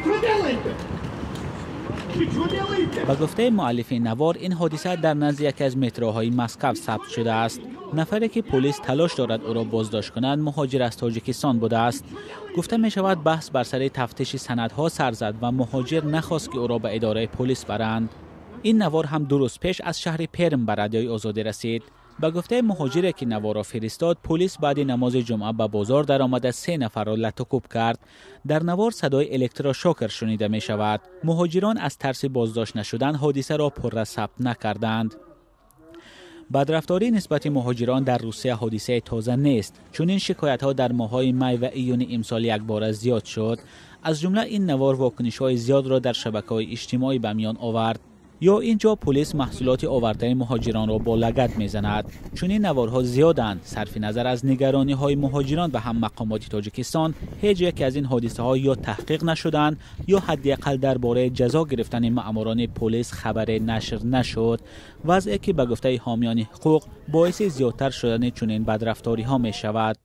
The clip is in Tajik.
Что делаете? Вы что делаете? Ба гуфтаи муаллифи навор, ин ҳодиса дар назди яке аз метроҳои Москав сабт шудааст. Нафаре ки полис талош дорад ӯро боздошт кунад, муҳоҷир аз Тоҷикистон будааст. Гуфта мешавад, баҳс бар сари тафтиши санадҳо сар зад ва муҳоҷир нахост, ки ӯро ба идораи полис баранд. Ин навор ҳам 2 рӯз пеш аз шаҳри Перм ба Радиои Озодӣ расид. Ба гуфтаи муҳоҷире ки наворро фиристод, полис баъди намози ҷумъа ба бозор даромада, се нафарро латукӯб кард. Дар навор садои электрошокер шунида мешавад. Муҳоҷирон аз тарси боздошт нашудан ҳодисаро пурра сабт накарданд. Бадрафторӣ нисбати муҳоҷирон дар Русия ҳодисаи тоза нест. Чунин шикоятҳо дар моҳҳои май ва июни имсол якбора зиёд шуд. Аз ҷумла ин навор вокунишҳои зиёдро дар шабакаҳои иҷтимоӣ ба миён овард. Ё ин ҷо полис маҳсулоти овардаи муҳоҷиронро бо лагат мезанад. Чунин наворҳо зиёданд. Сарфи назар аз нигарониҳои муҳоҷирон ва ҳам мақомоти Тоҷикистон, ҳеҷ яке аз ин ҳодисаҳо ё таҳқиқ нашуданд, ё ҳадди ақал дар бораи ҷазо гирифтани маъмурони полис хабаре нашр нашуд. Вазъе ки ба гуфтаи ҳомиёни ҳуқуқ боиси зиёдтар шудани чунин бадрафториҳо мешавад.